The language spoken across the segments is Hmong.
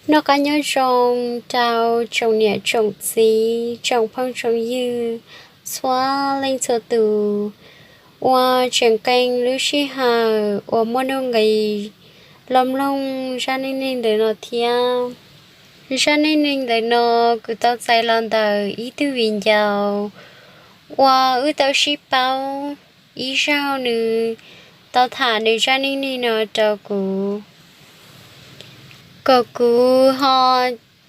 Noj qab nyob zoo rau tsoom niam tsoom txiv, tsoom phooj tsoom ywg, txhua leej txhua tus uas tseem qee lub sij hawm uas muaj nuj nqis los mloog zaj neej neeg ntawm no thiab. Zaj neej neeg ntawm no kuv tau txais los ntawm ib tug viv ncaus uas wb tau sib paub ib zaug, nws tau tham nws zaj neej neeg no rau kuv, kom kuv ho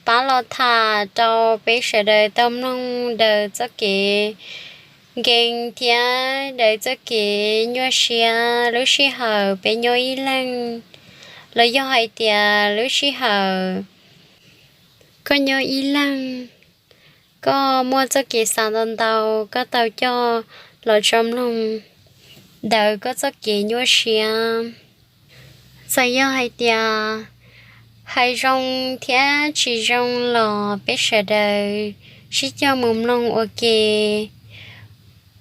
pab los tham rau peb sawv daws tau mloog daws txoj kev nkees thiab daws txoj kev nyuaj siab lub sij hawm peb nyob ib leeg, los yog hais tias lub sij hawm koj nyob ib leeg, koj muaj txoj kev xav ntau ntau, koj tau coj los tso mloog daws koj txoj kev nyuaj siab. Txawm yog hais tias hais zoo thiab tsis zoo los peb sawv daws sib coj mus mloog ua ke.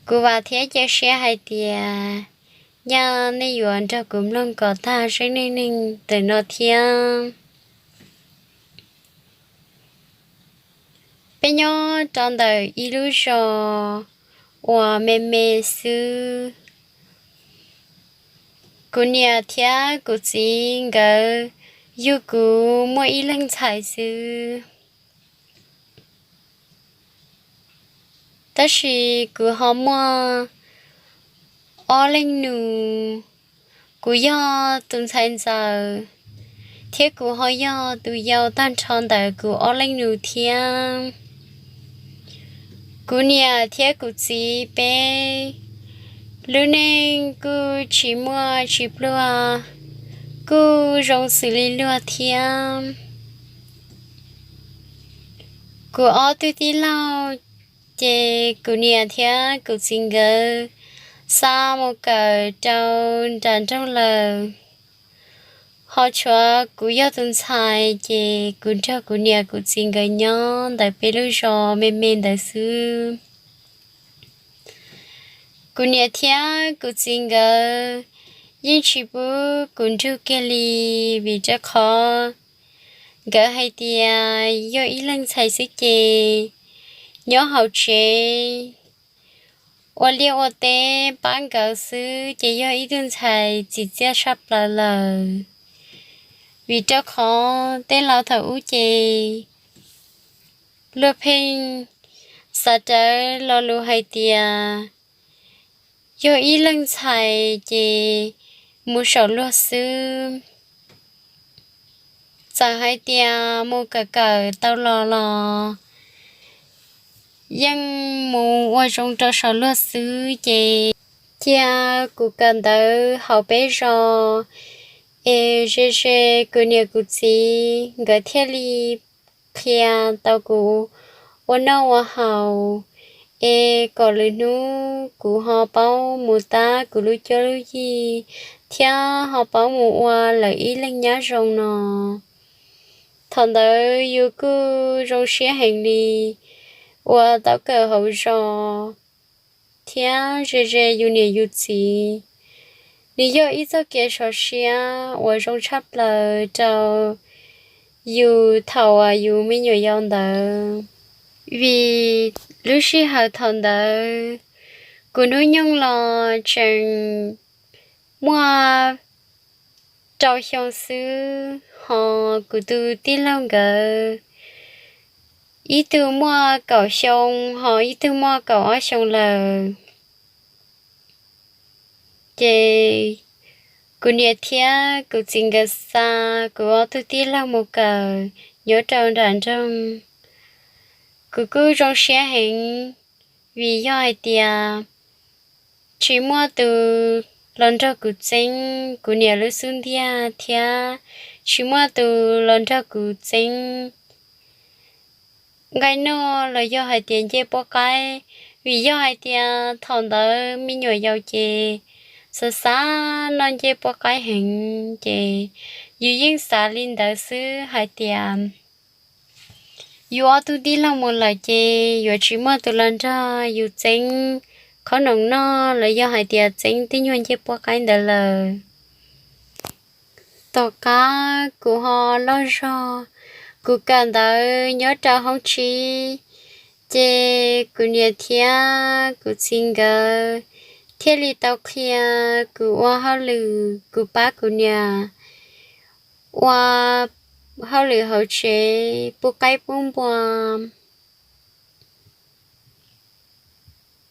Kuv vam thiab cia siab hais tias nyaj nej yuav nrog kuv mloog kom tag zaj neej neeg ntawm no thiab. Peb nyob rau ntawm ib lub zos uas me me xwb. Kuv niam thiab kuv txiv nkawd yug kuv muaj ib leeg ntxhais xwb. Tab sis kuv ho muaj ob leeg nus. Kuv yog tus ntxhais ntxawm, thiab kuv ho yog tus yau tag nrho ntawm kuv ob leeg nus thiab. Kuv niam thiab kuv txiv peb lub neej kuj tsis muaj tsis pluag, kuj zoo xws li luag thiab. Kuv ob tug tij laug, ces kuv niam thiab kuv txiv nkawd xa mus kawm rau nram nroog lawm. Ho tshuav kuv yog tus ntxhais, ces kuv nrog kuv niam kuv txiv nkawd nyob ntawm peb lub zos me me ntawd xwb. Kuv niam thiab kuv txiv nkawd yeej tsis pub kuv nrug kiag li, vim rau qhov nkawd hais tias yog ib leeg ntxhais xwb ces nyob hauv tsev ua liaj ua teb pab nkawd xwb ces yog ib tug ntxhais txim txiaj tshaj plaws lawm. Vim rau qhov tej laus thaum ub ces luag pheej xav rawv lo lus hais tias yog ib leeg ntxhais ces mus saum luag xwb. Txawm hais tias mus kawm kawm tau los los yeej mus ua zoo rau saum luag xwb ces cia kuv kawm ntawv hauv peb zos, es ze ze kuv niam kuv txiv nkawd thiaj li qhia tau kuv ua noj ua haus, es kom lwm hnub kuv ho paub mus tab kuv lub cuab lub yig thiab ho paub mus ua lawv ib leeg nyab zoo no. Thaum ntawd yus kuj zoo siab heev li uas tau kawm hauv zos thiab ze ze yus niam yus txiv. Nws yog ib txoj kev sov siab uas zoo tshaj plaws rau yus thaum uas yus me nyuam yaus ntawd, vim lub sij hawm thaum ntawd kuv hnub nyoog los tseem muaj rau xyoo xwb, ho kuv tus tij laug nkawd ib tug muaj kaum xyoo, ho ib tug muaj kaum ob xyoo lawm. Ces kuv niam thiab kuv txiv nkawd xa kuv ob tug tij laug mus kawm nyob rau nram nroog. Kuv kuj zoo siab heev, vim yog hais tias tsis muaj tus los nrog kuv txeeb kuv niam lub xub ntiag thiab tsis muaj tus los nrog kuv txeeb nqaij noj los yog hais tias ncej puab qaib, vim yog hais tias thaum ntawd me nyuam yaus ces xav xav noj ncej puab qaib heev, ces yus yeej xav li ntawd xwb hais tias yus ob tug tij laug mus lawm ces yuav tsis muaj tus los nrog yus txeeb qhob noom noj los yog hais tias txeeb tej nyuag ncej puab qaib ntawd lawm. Tom qab kuv ho loj zog, Kuv kawm ntawv nyob rau hoob tsib, ces kuv niam thiab kuv txiv nkawd thiaj li tau qhia kuv ua hauj lwm, kuv pab kuv niam ua hauj lwm hauv tsev pub qaib pub npua.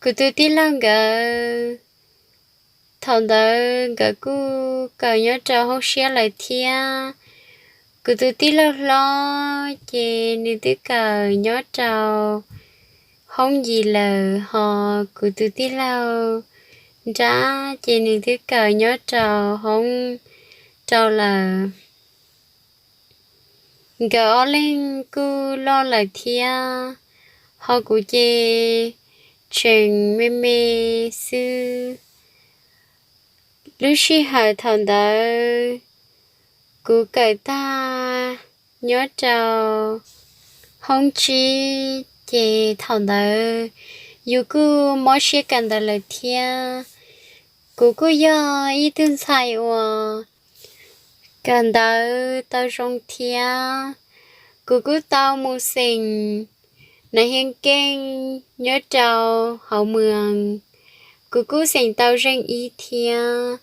Kuv tus tij laug nkawd, thaum ntawd nkawd kuj kawm nyob rau hoob siab lawm thiab. Kuv tus tij laug hlob ces nws twb kawm nyob rau hoob yim lawm, hos kuv tus tij laug nrab ces nws twb kawm nyob rau hoob rau lawm. Nkawd ob leeg kuj loj lawm thiab, hos kuv ces tseem me me xwb. Lub sij hawm thaum ntawd kuv kawm tag nyob rau hoob tsib, ces thaum ntawd yus kuj mob siab kawm ntawv lawm thiab. Kuv kuj yog ib tug ntxhais uas kawm ntawv tau zoo thiab. Kuv kuj tau mus xeem nas hias keej nyob rau hauv moos, kuv kuj xeem tau zeej ib thiab.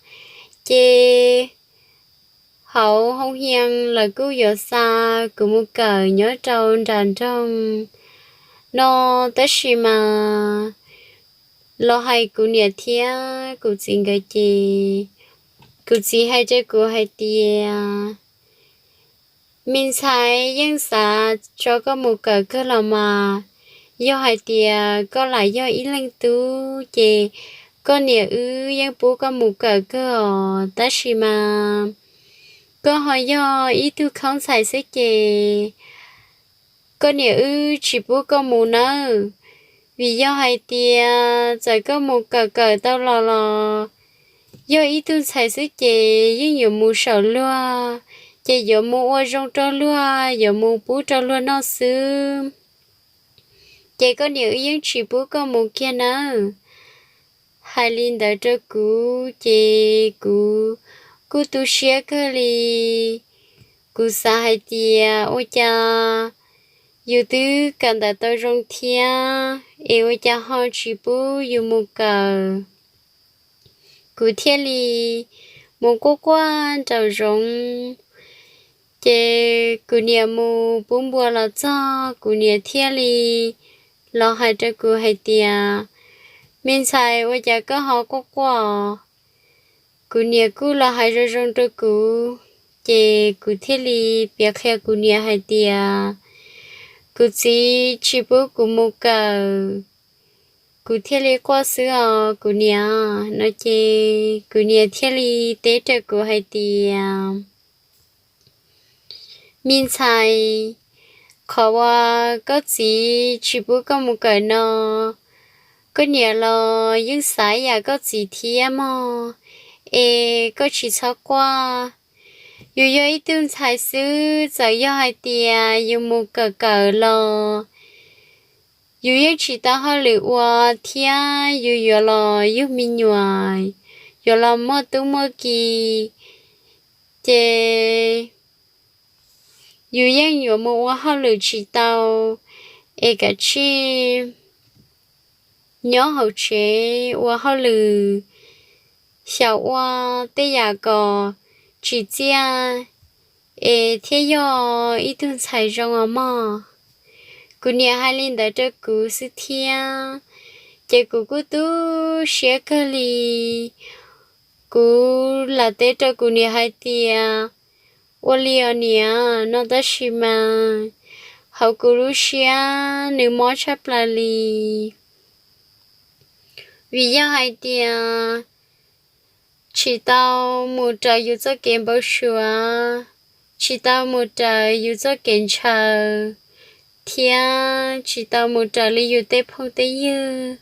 Ces hauv hoo hias lawv kuj yuav xa kuv mus kawm nyob rau nram nroog no, tab sis mas los hais kuv niam thiab kuv txiv nkawd ces kuv txiv hais rau kuv hais tias, me ntxhais, yeej xav tso koj mus kawm kawg los mas, yog hais tias koj lam yog ib leej tub ces koj niam wb yeej pub koj mus kawm kawg os, tab sis mas koj ho yog ib tug khaub ntxhais xwb ces koj niam wb tsis pub koj mus nawb. Vim yog hais tias txawm koj mus kawm kawm tau los los yog ib tug ntxhais xwb ces yeej yuav mus saum luag, ces yuav mus ua zoo rau luag, yuav mus pub rau luag noj xwb, ces koj niam wb yeej tsis pub koj mus kiag nawb. Hais li ntawd rau kuv ces kuv kuj tu siab kawg li. Kuv xav hais tias ua cas yus twb kawm ntawv tau zoo thiab es ua cas ho tsis pub yus mus kawm. Kuv thiaj li mus quaj quaj nraum zoov. Ces kuv niam mus pub npua los txog, kuv niam thiaj li los hais rau kuv hais tias, me ntxhais, ua cas koj ho quaj quaj? Kuv niam kuj los hais zoo zoo rau kuv, ces kuv thiaj li piav qhia kuv niam hais tias, kuv txiv tsis pub kuv mus kawm, kuv thiaj li quaj xwb os kuv niam no. Ces kuv niam thiaj li teb rau kuv hais tias, me ntxhais, qhov uas koj txiv tsis pub koj mus kawm no, koj niam los yeej xav yam koj txiv thiab mog, es koj tsis txhob quaj. Yus yog ib tug ntxhais xwb, txawm yog hais tias yus mus kawm kawm los yus yeej tsis tau hauj lwm ua thiab yus yuav los yug me nyuam, yuav los muaj tub muaj ki, ces yus yeej yuav mus ua hauj lwm tsis tau, es kav tsij nyob hauv tsev ua hauj lwm, xyaum ua tej yam kom tsim txiaj es thiaj yog ib tug ntxhais zoo os mog. Kuv niam hais li ntawd rau kuv xwb thiab, ces kuv kuj tu siab kawg li. Kuv lam teb rau kuv niam hais tias, ua li os niam no, tab sis mas hauv kuv lub siab nws mob tshaj plaws li. Vim yog hais tias tsis tau mus raws yus txoj kev npau suav, tsis tau mus raws yus txoj kev ntshaw, thiab tsis tau mus raws li yus tej phooj tej ywg,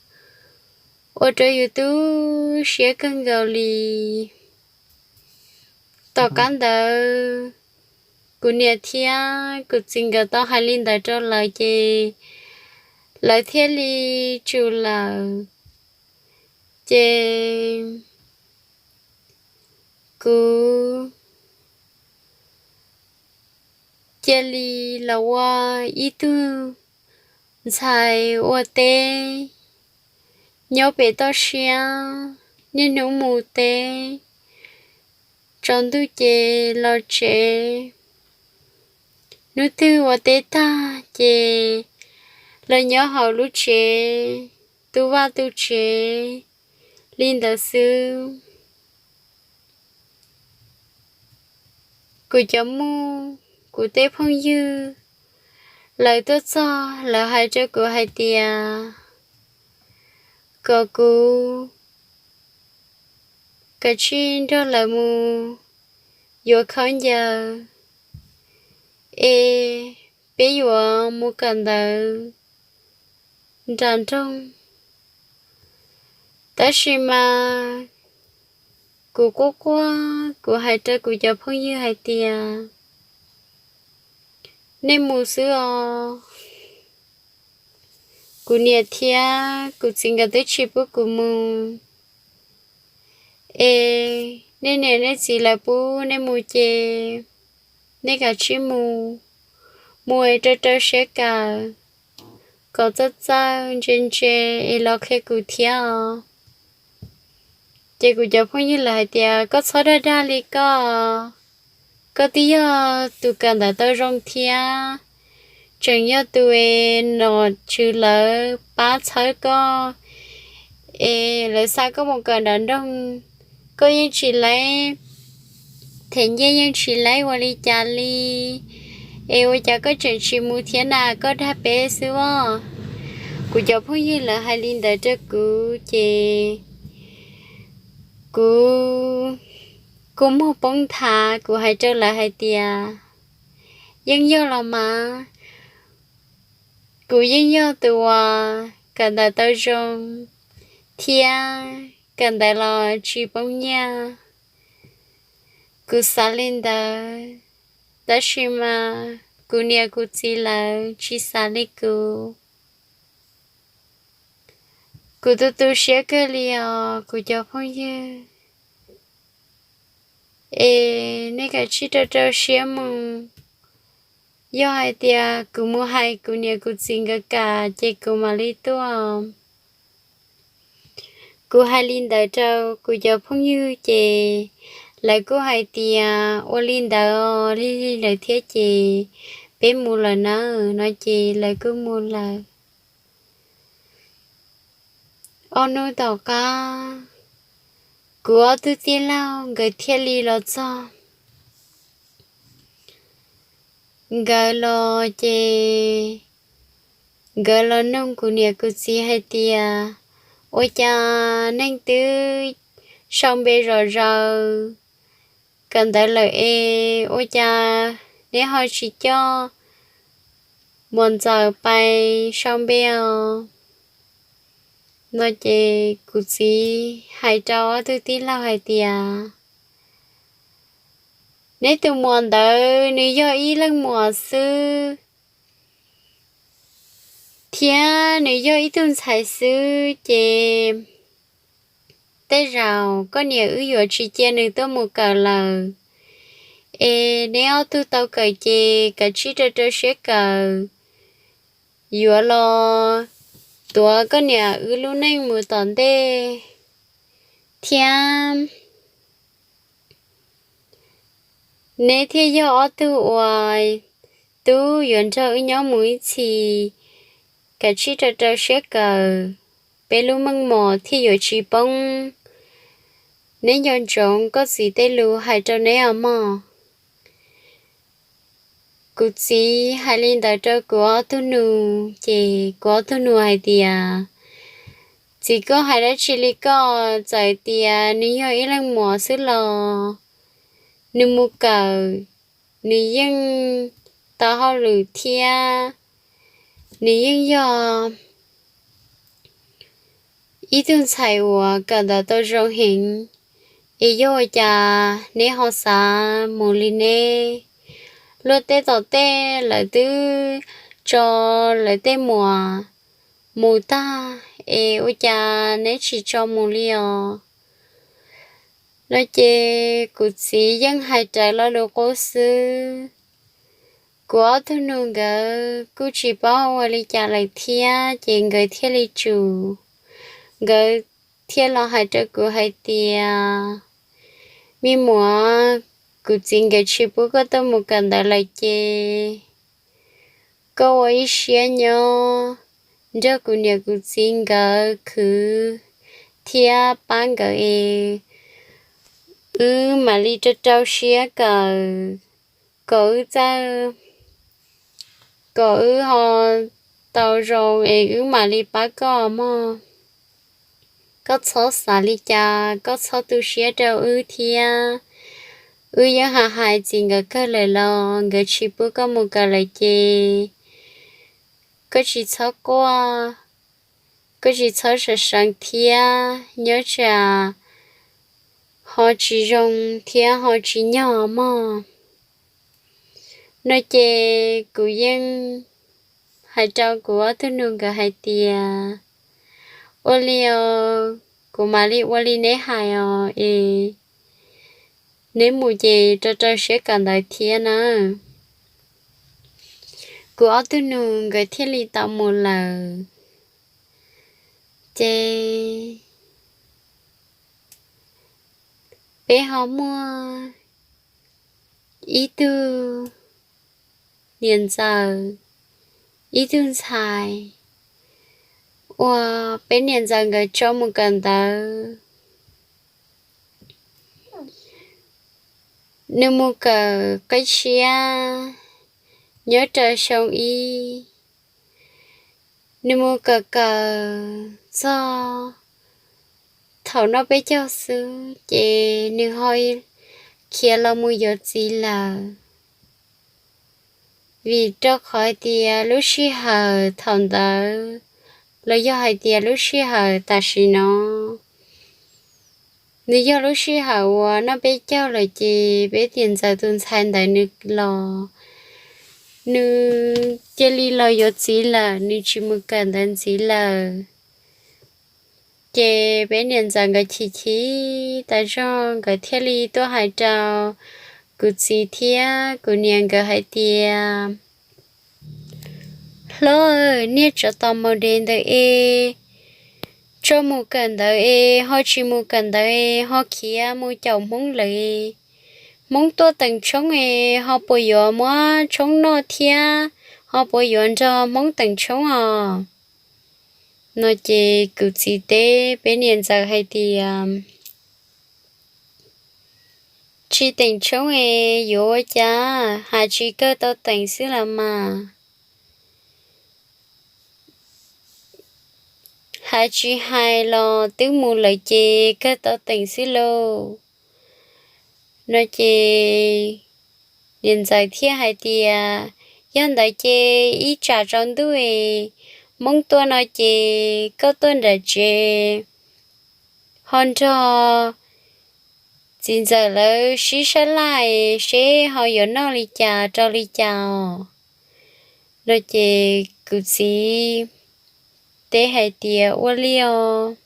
ua rau yus tu siab kawg nkaus li. Tom qab ntawd, kuv niam thiab kuv txiv nkawd tau hais li ntawd rau lawv ces lawv thiaj li tsum lawm. Ces kuv cia li los ua ib tug ntxhais ua teb nyob pem toj siab, niaj hnub mus teb, tsaus ntuj ces los tsev. Hnub twg ua teb tag ces los nyob hauv lub tsev, tu vaj tu tsev li ntawd xwb. Kuv cov muj, kuv tej phooj ywg, lawv tuaj txog lawv hais rau kuv hais tias kom kuv kav tsij nrog lawv mus yuav khaub ncaws es peb yuav mus kawm ntawv nram nroog. Tab sis mas kuv quaj quaj, kuv hais rau kuv cov phooj ywg hais tias, nej mus xwb os, kuv niam thiab kuv txiv nkawd twb tsis pub kuv mus. Es nej niam nej txiv lawv pub nej mus ces nej kav tsij mus, mus es rau rau siab kawm, kom txawj txawj ntse ntse es los qhia kuv thiab os. Ces kuv cov phooj ywg lawv hais tias, koj txhob dag dag li koj, koj twb yog tus kawm ntawv tau zoo thiab, tseem yog tus es nom tswv lawv pab txhawb koj es lawv xa koj mus kawm nram nroog, koj yeej tsis laib them nyiaj, yeej tsis laib ua li cas li, es ua cas koj tseem tsis mus thiab na, koj dag peb xwb os. Kuv cov phooj ywg lawv hais li ntawd rau kuv ces kuv kua muag poob nthav, kuv hais rau lawv hais tias, yeej yog los mas, kuv yeej yog tus uas kawm ntawv tau zoo thiab kawm ntawv los tsis poob nyiaj. Kuv xav li ntawd, tab sis mas kuv niam kuv txiv lawv tsis xav li kuv. Kuv tu tu siab kawg li os kuv cov phooj ywg. Es nej kav tsij rau rau siab mus. Yog hais tias kuv mus hais kuv niam kuv txiv nkawd kam ces kuv mam li tuaj. Kuv hais li ntawd rau kuv cov phooj ywg ces lawv kuj hais tias ua li ntawd os, lig lig lawm thiab ces peb mus lawm nawb no ces lawv kuj mus lawm. Ob hnub tom qab, kuv ob tug tij laug nkawd thiaj li los txog. Nkawd los ces nkawd los nug kuv niam kuv txiv hais tias, ua cas neeg twb sau npe zom zaws kawm ntawv lawm es ua cas neb ho tsis coj Muam Ntxawm pais sau npe os? No ces kuv txiv hais rau ob tug tij laug hais tias, neb tus muam ntawd nws yog ib leej muam xwb thiab nws yog ib tug ntxhais xwb ces tej zaum koj niam wb yuav tsis cia nws tuaj mus kawm lawm. Es neb ob tug tau kawm ces kav tsij rau rau siab kawm, yuav los tuav koj niam wb lub neej mus tom ntej thiab. Neb thiaj yog ob tug uas tub yuav nrog wb nyob mus ib txhis, kav tsij rau rau siab kawm, peb lub meej mom thiaj yuav tsis poob. Neb nco ntsoov koj txiv tej lus hais rau neb os mog. Kuv txiv hais li ntawd rau kuv ob tug nus ces kuv ob tug nus hais tias, txiv, koj hais dab tsi li koj? Txawm tias nws yog ib leej muam xwb los nws mus kawm, nws yeej tau hauj lwm thiab nws yeej yog ib tug ntxhais uas kawm ntawv tau zoo heev. Es yog ua cas neb ho xav mus li neb? Luag tej tom tej lawv twb tso lawv tej muam mus tag es ua cas neb tsis tso mus li os? No ces kuv txiv yeej hais rawv lo lus qub xwb. kuv ob tug nus nkawd kuj tsis paub ua li cas lawm thiab, ces nkawd thiaj li tsum, nkawd thiaj los hais rau kuv hais tias, me muam, kuv txiv nkawd tsis pub koj tuaj mus kawm ntawv lawm ces koj ua ib siab nyob nrog kuv niam kuv txiv nkawd khwv thiab pab nkawd es wb mam li rau rau siab kawm, kom wb txawj, kom wb ho tau zoo es wb mam li pab koj mog. Koj txhob xav li cas, koj txhob tu siab rau wb thiab. Wb yeej hais hais txiv nkawd kawg lawm los nkawd tsis pub koj mus kawm lawm ces koj tsis txhob quaj, koj tsis txhob sawv seev thiab, nyob tsam ho tsis zoo thiab ho tsis nyog mog. No ces kuv yeej hais rau kuv ob tug nus nkawd hais tias, ua li os, kuv mam li ua li neb hais os es neb mus ces rau rau siab kawm ntawv thiab na. Kuv ob tug nus nkawd thiaj li tau mus lawm. Ces peb ho muaj ib tug niam ntxawm, ib tug ntxhais uas peb niam ntxawm nkawd tso mus kawm ntawv. Nws mus kawm qib tshiab nyob rau xyoo ib. Nws mus kawm kawm txog thaum noj peb caug xwb ces nws ho khiav los mus yuav txiv lawm. Vim rau qhov hais tias lub sij hawm thaum ntawd, los yog hais tias lub sij hawm tam sim no, nws yog lub sij hawm uas noj peb caug lawm ces peb niam ntxawm tus ntxhais ntawd nws los, nws cia li los yuav txiv lawm, nws tsis mus kawm ntawv ntxiv lawm. Ces peb niam ntxawm nkawd chim chim tas zog, nkawd thiaj li tuaj hais rau kuv txiv thiab kuv niam nkawd hais tias, hlob, niag tsov tom maus dev ntawd es tso mus kawm ntawv es ho tsis mus kawm ntawv es ho khiav mus caum Hmoob lawm. Hmoob tuaj teem tshoob es ho puas yuav muab tshoob noj thiab ho puas yuav nrog Hmoob teem tshoob os? No ces kuv txiv teb peb niam ntxawm hais tias, tsis teem tshoob es yuav ua cas, hais tsis kawg tau teem xwb los mas. Hais tsis hais los twb mus lawm ces kawg tau teem xwb lauj. No ces niam ntxawm thiaj hais tias, yog ntawd ces ib tsam tsaus ntuj es Hmoob tuaj no ces koj tuaj nram tsev ho nrog txiv ntxawm lawv sib sab laj seb ho yuav noj li cas rau li cas os. No ces kuv txiv teb hais tias, ua li os.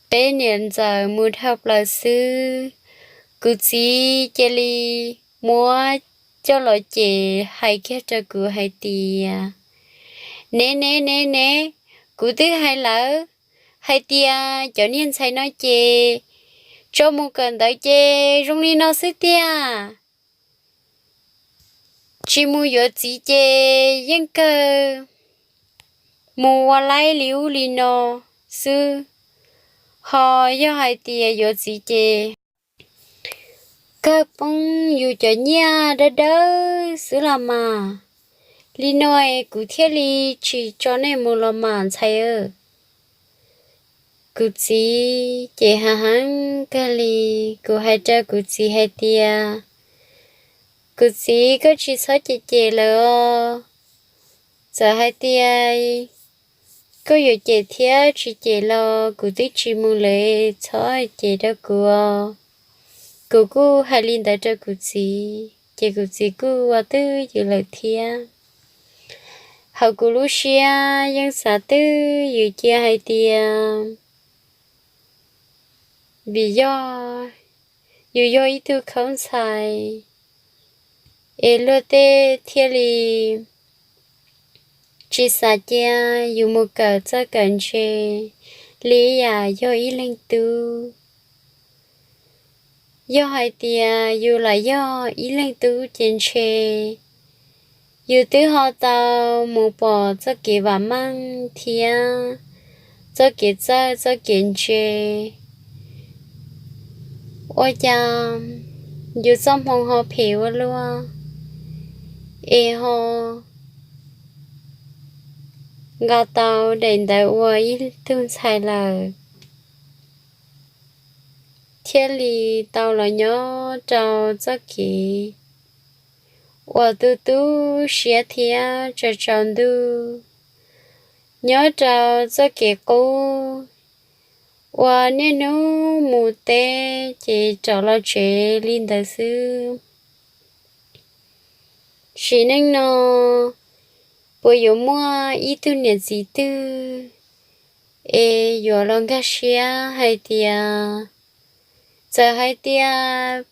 Peb niam ntxawm mus dhau plaws xwb, kuv txiv cia li muab coj los ces hais kiag rau kuv hais tias, ne ne ne ne, kuv twb hais lawm hais tias cov niag ntxhais no ces tso mus kawm ntawv ces zoo li no xwb tiag. Tsis mus yuav txiv ces yeej kawg mus ua laib li ub li no xwb, ho yog hais tias yuav txiv ces kawg poob yus cov nyiaj dawb dawb xwb los mas. Li no es kuv thiaj li tsis tso nej mus los mas ntxhais. Kuv txiv ces hav heev kawg li, kuv hais rau kuv txiv hais tias, kuv txiv, koj tsis txhob cem cem lawm os. Txawm hais tias koj yuav cem thiab tsis cem los kuv twb tsis mus lawm, txhob cem rau kuv os. Kuv kuj hais li ntawd rau kuv txiv ces kuv txiv kuj ua twj ywm lawm thiab. Hauv kuv lub siab yeej xav twj ywm cia hais tias, vim yog yus yog ib tug khaub ntxhais, es luag tej thiaj li tsis xav cia yus mus kawm txawj kawm ntse li yam yog ib leeg tub. Yog hais tias yus lam yog ib leeg tub ces ntshe yus twb ho tau mus pom txoj kev vam meej thiab txoj kev txawj txoj kev ntse. Ua cas yus txoj hmoo ho phem ua luaj, es ho nqa tau daim ntawv ua ib tug ntxhais lawm, thiaj li tau los nyob rau txoj kev uas tu tu siab thiab tsaus tsaus ntuj, nyob rau txoj kev qub uas niaj hnub mus teb ces rov los tsev li ntawd xwb. Sim neej no puas yuav muaj ib tug niam txiv twg es yuav los nkag siab hais tias, txawm hais tias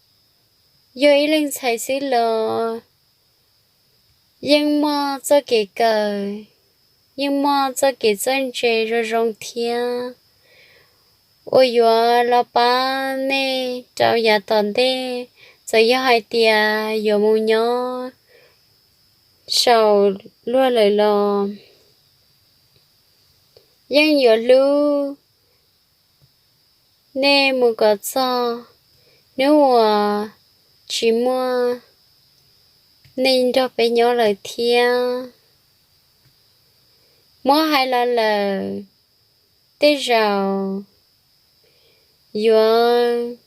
yog ib leeg ntxhais xwb los yeej muaj txoj kev kawm, yeej muaj txoj kev txawj ntse zoo zoo thiab, uas yuav los pab nej rau yav tom ntej, txawm yog hais tias yuav mus nyob saum luag lawm los yeej yuav hlub nej mus kom txog hnub uas tsis muaj nej nrog peb nyob lawm thiab. Muab hais los lawm, tej zaum yuav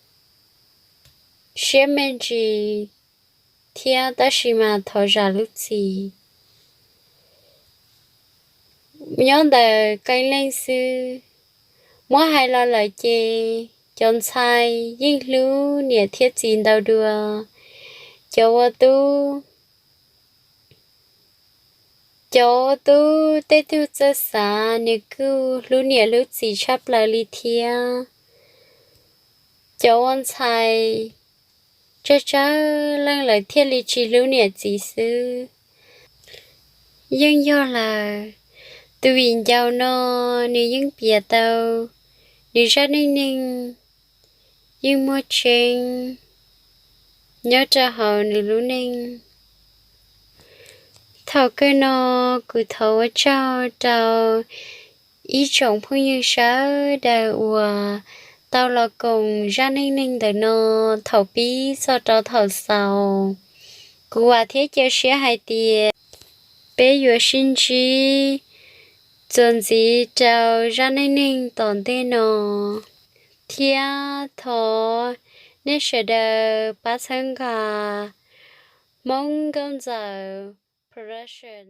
siab me ntsis thiab, tab sis mas thov zam lub txim. Nyob ntawm qee leej xwb, muab hais los lawm ces cov ntxhais yeej hlub niam thiab txiv ntau dua. Cov ua tub, cov ua tub tej tug txawj xav nws kuj hlub niam hlub txiv tshaj plaws li thiab. Cov ua ntxhais tsawg tsawg leej lawv thiaj li tsis hlub niam txiv xwb. Yeej yog lawm, tus viv ncaus no nws yeej piav tau nws zaj neej neeg yeej muaj tseeb nyob rau hauv nws lub neej. Thaum kawg no kuv thov ua tsaug rau ib tsoom phooj ywg sawv daws uas tau los koom zaj neej neeg ntawm no thaum pib txog rau thaum xaus. Kuv vam thiab cia siab hais tias peb yuav sib ntsib txuas ntxiv rau zaj neej neeg tom ntej no, thiab thov nej sawv daws pab txhawb nqa Hmoob Nkauj Ntxawm Production.